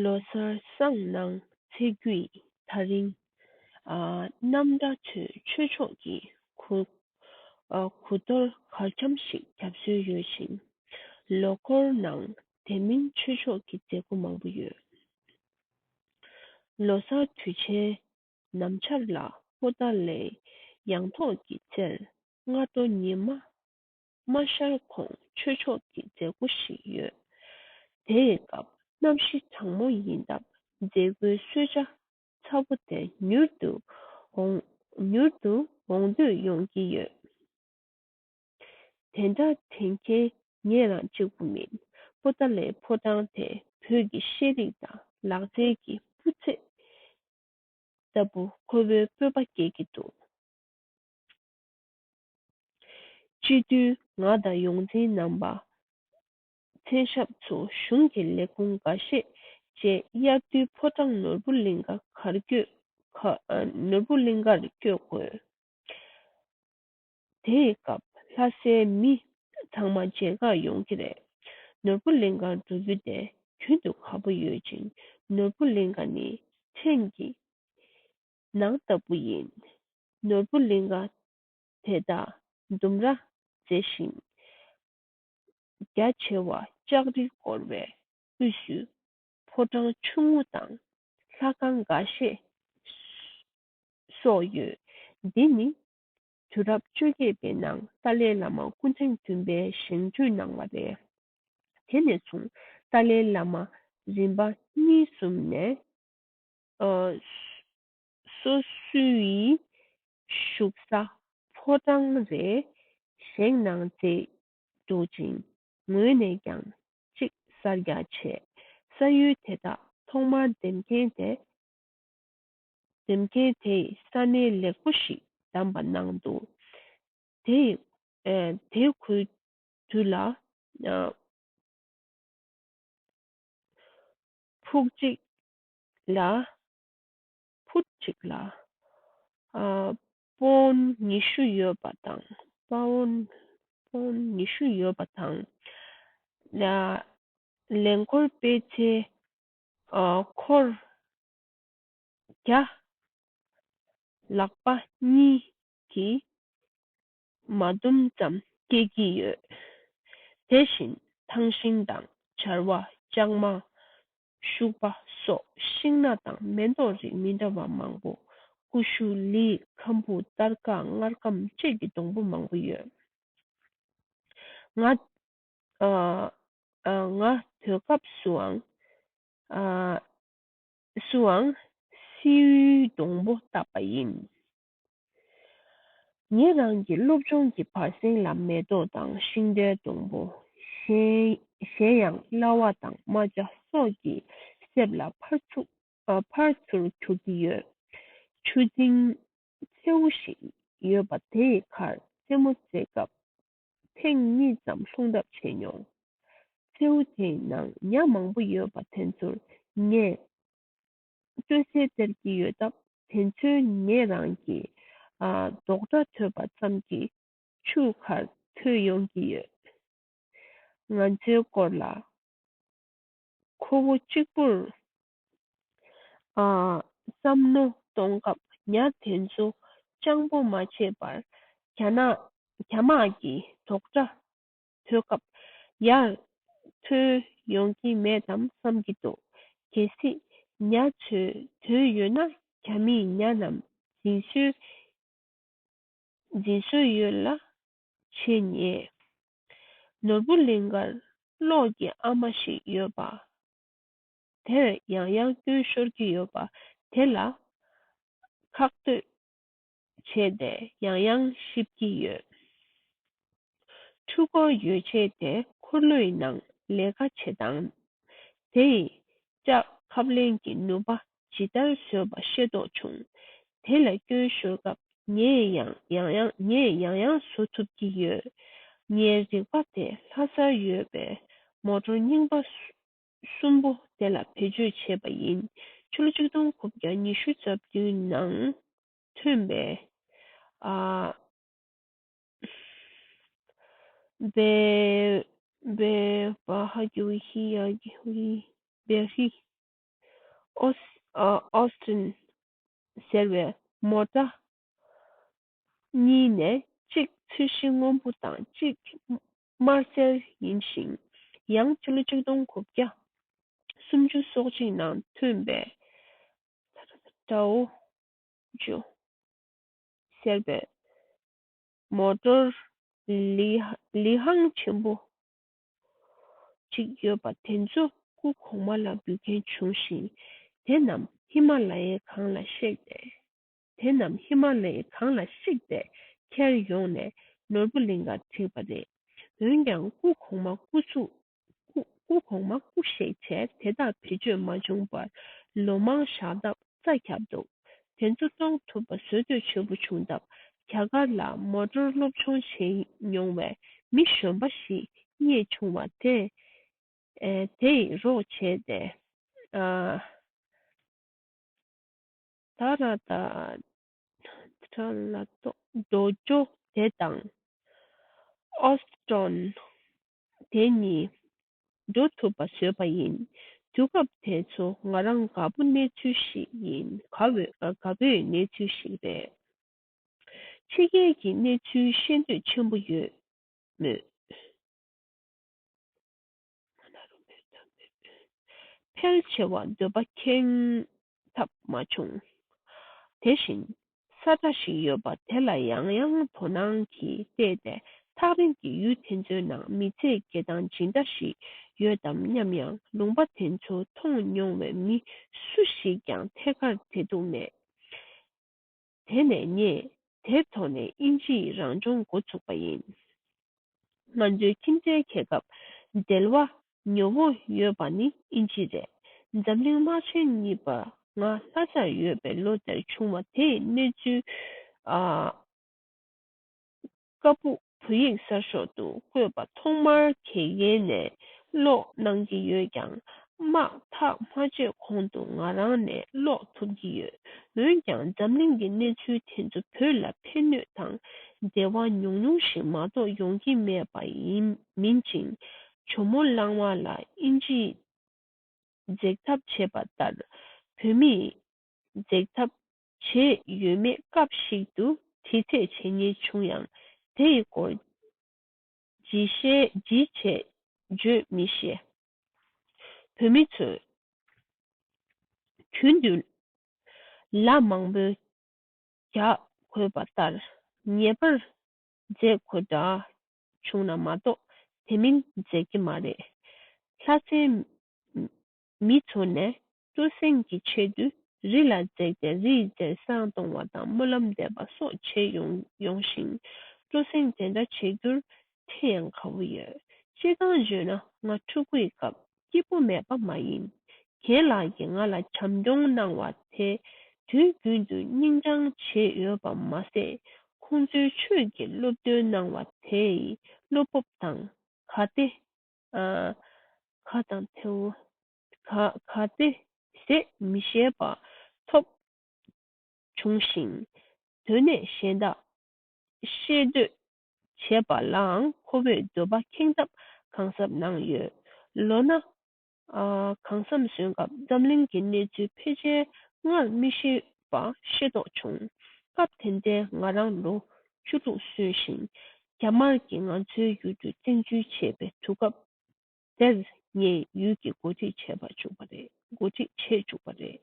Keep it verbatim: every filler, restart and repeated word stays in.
ལོ་གསར་བསང་གནང་ཚེ་རྒྱུད་ད་རིང་ཨ་རྣམ་གྲྭ་ཚོས་ཆོས་ཕྱོགས་ཀྱི་གོ་ཨ་གོ་བསྡུར་གར་འཆམ་ཞིག་བརྒྱབ་སྲོལ་ཡོད་ཅིང་། ལོ་འཁོར་ནང་དེ་མིན་ཆོས་ཕྱོགས་ཀྱི་མཛད་སྒོ་མང་པོ་ཡོད། ལོ་གསར་དུས་ཆེན་ནམ་ཆར་ལ་ཕོ་ཏཱ་ལའི་ཡང་ཐོག་གི་རྩེར་སྔ་དྲོ་ཉི་མ་མ་ཤར་གོང་ཆོས་ཕྱོགས་ཀྱི་མཛད་སྒོ་ཞིག་ཡོད། དེའི་སྐབས་གནམ་གཤིས་གྲང་མོ་ཡིན་སྟབས་མཛད་སྒོའི་གསོལ་ཇ་ཚ་པོ་དེ་མྱུར་དུ་འོང་མྱུར་དུ་འོང་འདོད་ཡོང་གི་ཡོད། དེ་འདྲ་དྲན་རྐྱེན་ངེད་རང་གཅིག་པུ་མིན། པོ་ཏཱ་ལའི་ཕོ་བྲང་དེ་བོད་ཀྱི་ཤེས་རིག་དང་ལག་རྩལ་གྱི་སྤུས་ཚད་ལྟ་བུ་ཁོ་བོའི་སྤོབས་པ་སྐྱེ་གི་འདུག་སྤྱི་འཐུས་ང་དང་ཡོངས་འཛིན་རྣམ་པ། མཚན་ཞབས་ཚོ་གཞུང་གི་ལས་ཁུངས་འགའ་ཤས་བཅས་དབྱར་དུས་ཕོ་བྲང་ནོར་བུ་གླིང་ཁར་བསྐྱོད་ཁ་ཨ་ནོར་བུ་གླིང་ཁར་བསྐྱོད་དགོས། དེའི་སྐབས་ལྷ་སའི་མི་ཚང་མ་མཇལ་ཁར་ཡོང་གི་རེད། ནོར་བུ་གླིང་ཁར་འགྲོ་རྒྱུ་དེ་རྒྱུན་དུ་ཁག་པོ་ཡོད་ཅིང་། ནོར་བུ་གླིང་ཁ་ནི་ཕྲན་གྱི་ནང་ལྟ་བུ་ཡིན། ནོར་བུ་གླིང་ཁ་དེ་དག་ལྡུམ་ར་མཛེས་ཤིང་རྒྱ་ཆེ་བ་ལྕགས་རིས་བསྐོར་བའི་དབུས་སུ་ཕོ་བྲང་ཆུང་ངུ་དང་ལྷ་ཁང་འགའ་ཤས་སོགས་ཡོད། འདི་ནི་དུས་རབས་བཅོ་བརྒྱད་པའི་ནང་ཏཱ་ལའི་བླ་མ་སྐུ་ཕྲེང་བདུན་པས་བཞེངས་བསྐྲུན་གནང་བ་རེད། དེ་ནས་བཟུང་ཏཱ་ལའི་བླ་མ་རིམ་པ་གཉིས་གསུམ་ནས་ཨ་སོ་སོ་ཡི་བཞུགས་ས་ཕོ་བྲང་རེ་བཞེངས་གནང་མཛད་འདུག་ཅིང་། ངོས་ནས་ཀྱང་གཅིག་གསར་རྒྱག་བྱས། ས་ཡུལ་དེ་དག་ཐོག་མར་འདེམས་མཁན་དེ་འདེམས་མཁན་དེས་ས་གནས་ལེགས་པོ་ཞིག་བདམས་པ་གནང་འདུག་དེ་ཡི་ཨ་དེ་ཁུལ་དུ་ལ་ཨ་ཕུག་གཅིག་ལ་ཕུག་གཅིག་ལ་ཨ་པོན་ཉི་ཤུ་ཡོད་པ་དང་། པོན་པོན་ཉི་ཤུ་ཡོད་པ་དང་། ལ་ལེན་འཁོར་སྤེལ་ཚེ་ཨ་འཁོར་བརྒྱ་ལག་པ་གཉིས་ཀྱིས་མ་བསྡུམ་ཙམ་སྐྱེལ་གྱི་ཡོད། དེ་བཞིན་ཐང་ཤིང་དང་སྦྱར་བ་ལྕང་མ་ཤུག་པ་སོགས་ཤིང་སྣ་དང་མེ་ཏོག་རིགས་མི་འདྲ་བ་མང་པོ། ཀུ་ཤུ་ལི་ཁམ་བུ་སྟར་ཀ་མངར་སྐམ་བཅས་ཀྱི་སྡོང་པོ་མང་པོ་ཡོད། ང་ཨ་ཨ་ང་དུས་སྐབས་སུའང་ཨ་སུའང་སེའུའི་སྡོང་པོ་བཏབ་པ་ཡིན། ངེད་རང་གི་སློབ་སྦྱོང་གི་བར་གསེང་ལ་མེ་ཏོག་དང་ཤིང་འབྲས་སྡོང་པོ། གཞན་གཞན་ཡང་གླ་བ་དང་རྨ་བྱ་སོགས་ཀྱི་གསེབ་ལ་ཕར་ཚུར་ཨ་ཕར་ཚུར་རྒྱུག་གི་ཡོད། ཆུ་རྫིང་མཚེའུ་ཞིག་ཡོད་པ་དེའི་ཁར་རྩེད་མོ་རྩེ་སྐབས་ཐེངས་གཉིས་ཙམ་ལྷུང་ཐབས་བྱས་མྱོང་། མཚེའུ་དེའི་ནང་ཉ་མང་པོ་ཡོད་པ་དེ་ཚོར་ངས་སྤྲོ་སེམས་སྟེར་གྱི་ཡོད་སྟབས། དེ་ཚོས་ངེད་རང་གི་ཨ་རྡོག་སྒྲ་ཐོས་པ་ཙམ་གྱིས་ཆུ་ཁར་ཐོན་ཡོང་གི་ཡོད། ང་ཚོའི་སྐོར་ལ་ཁོ་བོ་གཅིག་པུར་ཨ་བསམ་མནོ་གཏོང་སྐབས། ཉ་དེ་ཚོ་སྤྱང་པོ་མ་བྱས་པར་རྒྱ་ནག་རྒྱ་དམག་གི་རྡོག་སྒྲ་ཐོས་སྐབས་ཡར་ཐོན་ཡོང་གི་མེད་དམ་བསམ་གྱི་འདུག་གལ་སྲིད་ཉ་ཚོས་ཐོན་ཡོད་ན། རྒྱ་མིས་ཉ་རྣམས་འཛིན་སྲོལ་འཛིན་སྲོལ་ཡོད་ལ་བྱེད་ཉེས། ནོར་བུ་གླིང་ཁར་གློག་གི་ཨ་མ་ཞིག་ཡོད་པ་དེར་ཡང་ཡང་སྐྱོན་ཤོར་གྱི་ཡོད་པ་དེ་ལ་ཁག་ཐེག་བྱས་ཏེ་ཡང་ཡང་ཞིབ་ཀྱི་ཡོད། འཕྲུལ་འཁོར་ཡོ་བྱད་དེ་འཁོར་ལོའི་ནང་ལས་ཀ་བྱེད་སྟངས། དེ་ཡི་ལྕགས་ཁབ་ལེན་གྱི་ནུས་པ་ཇི་ལྟར་བཟོས་པ་ཤེས་རྟོགས་བྱུང་། དེ་ལ་སྐྱོན་ཤོར་སྐབས་ངས་ཡང་ཡང་ཡང་ངས་ཡང་ཡང་བཟོ་ཐུབ་ཀྱི་ཡོད། ངའི་རིག་པ་དེ་ལྷ་སར་ཡོད་པའི་མོ་ཊོར་རྙིང་པ་གསུམ་པོ་དེ་ལ་བེད་སྤྱོད་བྱས་པ་ཡིན། ཕྱི་ལོ་ཆིག་སྟོང་དགུ་བརྒྱ་ཉི་ཤུ་རྩ་བདུན་ནང་ཐོན་པའི་ཨ་བེ་བེ་བ་ཧ་གི་ཝི་ཧི་ཡ་གི་ཝི་བེ་ཧི། ཨོ་སི་ཨ་ཨོ་སི་ཊིན་ཟེར་བའི་མོ་ཊ་གཉིས་ནས་གཅིག་ཚོས་གཞི་སྔོན་པོ་དང་གཅིག་དམར་སེར་ཡིན་ཞིང་། ཡང་ཕྱི་ལོ་ཆིག་སྟོང་དགུ་བརྒྱ་སུམ་ཅུ་སོ་གཅིག་ནང་ཐོན་པའི་ཀྲའོ་ཇོ་ཟེར་བའི་མོ་ཊོར་ལི་ལི་ཧང་ཆེན་པོ་གཅིག་ཡོད་པ་དེ་ཚོ་སྐུ་གོང་མ་ལ་འབུལ་མཁན་བྱུང་ཞིང་། དེ་རྣམས་ཧི་མ་ལ་ཡའི་སྒང་ལ་གཤེགས་ཏེ། དེ་རྣམས་ཧི་མ་ལ་ཡའི་སྒང་ལ་གཤེགས་ཏེ་ཁྱེར་ཡོང་ནས་ནོར་བུ་གླིང་གར་ཁྲིད་པ་རེད། འོན་ཀྱང་སྐུ་གོང་མ་སྐུ་གཟུགས་སྐུ་སྐུ་གོང་མ་སྐུ་གཤེགས་བྱས་དེ་དག་བེད་སྤྱོད་མ་བྱུང་བར་ལོ་མང་བཞག་སྟབས་རྩ་ཁྱབ་འདུག་དེ་ཚོ་གཏོང་ཐུབ་པ་བཟོ་འདོད་ཆེན་པོ་བྱུང་སྟབས། རྒྱ་གར་ལ་མོ་ཊོར་སློབ་སྦྱོང་བྱེད་མྱོང་བའི་མི་གཞོན་པ་ཞིག་རྙེད་བྱུང་བ་དེ། ཨེ། དེ་ཡིས་རོགས་བྱས་ཏེ། ཨ། ད་ར་ད་ཁྲ་ལ་ཏོ་རྡོ་ཇོ་དེ་དང་། ཨོ་སི་ཀྲོན་དེ་གཉིས་འགྲོ་ཐུབ་པ་བཟོས་པ་ཡིན། དུས་སྐབས་དེ་ཚོ་ང་རང་དགའ་པོ་གནས་ཚུལ་ཞིག་ཡིན། དགའ་བོའི་དགའ་པོའི་གནས་ཚུལ་ཞིག་རེད། ཕྱི་རྒྱལ་གྱི་གནས་ཚུལ་ཤེས་འདོད་ཆེན་པོ་ཡོད་མོད། ཕལ་ཆེ་བ་འདོད་པ་ཁེངས་ཐབས་མ་བྱུང་། དེ་བཞིན་ས་ཁྲ་ཞིག་ཡོད་པ་དེ་ལ་ཡང་ཡང་དོ་སྣང་གིས་བལྟས་ཏེ། ཐག་རིང་གི་ཡུལ་དེ་ཚོའི་ནང་མི་ཚེ་སྐྱེལ་སྟངས་ཇི་འདྲ་ཞིག་ཡོད་དམ་སྙམ་ཡང་། ལུང་པ་དེ་ཚོ་མཐོང་མྱོང་བའི་མི་སུ་ཞིག་ཀྱང་ཐད་ཀར་བདེ་སྡུག་མེད། དེ་ནས་ངས་དེ་ཐོག་ནས་དབྱིན་ཇིའི་རང་སྦྱོང་འགོ་ཚུགས་པ་ཡིན། ང་ཚོའི་ཁྱིམ་མཚེས་རྒྱལ་ཁབ་འབྲེལ་བ་ཉེ་བོ་ཡོད་པ་ནི་དབྱིན་ཇི་རེད། འཛམ་གླིང་དམག་ཆེན་གཉིས་པ་ང་ལྷ་སར་ཡོད་པའི་ལོ་དེར་བྱུང་བ་དེའི་གནས་ཚུལ། ཨ། ཀ་སྦུག་བོད་ཡིག་གསར་ཤོག་ཏུ་བཀོད་པ་ཐོག་མར་དགེ་རྒན་ནས་ཀློག་གནང་གི་ཡོད་ཀྱང་། དམག་ཐག་མ་ཆོད་གོང་དུ་ང་རང་ནས་ཀློག་ཐུབ་ཀྱི་ཡོད། འོན་ཀྱང་འཛམ་གླིང་གི་གནས་ཚུལ་དེ་ཚོ་བོད་ལ་ཕན་གནོད་དང་འབྲེལ་བ་ཉུང་ཉུང་ཞིག་མ་གཏོགས་ཡོང་གི་མེད་པ་ཡིན་མིན་ཅིང་། ཇོ་མོ་གླང་མ་ལ་དབྱིན་ཇིའི་འཛེག་ཐབས་བྱས་པ་ལྟར་བོད་མིས་འཛེག་ཐབས་བྱས་ཡོད་མེད་སྐབས་ཤིག་ཏུ་དྲི་རྩད་བྱེད་མཁན་བྱུང་ཡང་། དེ་ཡི་སྐོར་ཇི་བཤད་ཇི་བྱས་བརྗོད་མི་ཤེས། བོད་མི་ཚོས་རྒྱུན་དུ་ལ་མང་པོའི་རྒྱག་དགོས་པ་ལྟར་ངེས་པར་འཛེག་དགོས་འདྲ་བྱུང་ན་མ་གཏོགས་དེ་མིན་འཛེག་གི་མ་རེད། ལྷ་སའི་མི་ཚོ་ནས་སྤྲོ་གསེང་གི་ཆེད་དུ་རི་ལ་འཛེགས་ཏེ་རིའི་རྩེར་བསང་གཏོང་བ་དང་སྨོན་ལམ་འདེབས་པ་སོགས་བྱེད་ཡོང་ཡོང་ཞིང་། སྤྲོ་གསེང་དེ་འདྲ་བྱེད་རྒྱུར་དེ་ཡང་དགའ་བོ་ཡོད། སྤྱིར་བཏང་བརྗོད་ན་ང་ཕྲུ་གུའི་སྐབས་སྐྱིད་པོ་མེད་པ་མ་ཡིན། རྒན་ལགས་ཀྱིས་ང་ལ་བྱམས་སྐྱོང་གནང་བ་དེ་དུས་རྒྱུན་དུ་སྙིང་བཅངས་བྱས་ཡོད་པ་མ་ཟད། ཁོང་ཚོའི་ཆོས་ཀྱི་སློབ་སྟོན་གནང་བ་དེ་ཡི་བློ་སྤོབས་དང་ག་ཏེ། ཨ། ག་དང་ཐེའུ། ག་ག་ཏེ་ཟད་མི་ཤེས་པ་ཐོབ་བྱུང་ཞིང་། དོན་གནད་གཞན་དག་ཤེས་འདོད་བྱས་པ་ལའང་ཁོ་བོས་འདོད་པ་ཁེངས་ཐབས་གང་ཟབ་གནང་ཡོད། ལོ་ན་ཨ་གང་འཚམ་སོན་སྐབས་འཛམ་གླིང་གི་གནས་ཚུལ་ཕལ་ཆེར་སྔར་མི་ཤེས་པ་ཤེས་རྟོགས་བྱུང་། སྐབས་དེ་འདྲའི་ང་རང་ལོ་བཅུ་དྲུག་སོན་ཞིང་། རྒྱ་དམར་གྱིས་ང་ཚོའི་ཡུལ་དུ་བཙན་འཛུལ་བྱས་པའི་དུས་སྐབས་དེར་ངས་ཡུལ་གྱི་འགོ་ཁྲིད་བྱས་པ་བཅུག་པ་རེད། འགོ་ཁྲིད་བྱས་བཅུག་པ་རེད།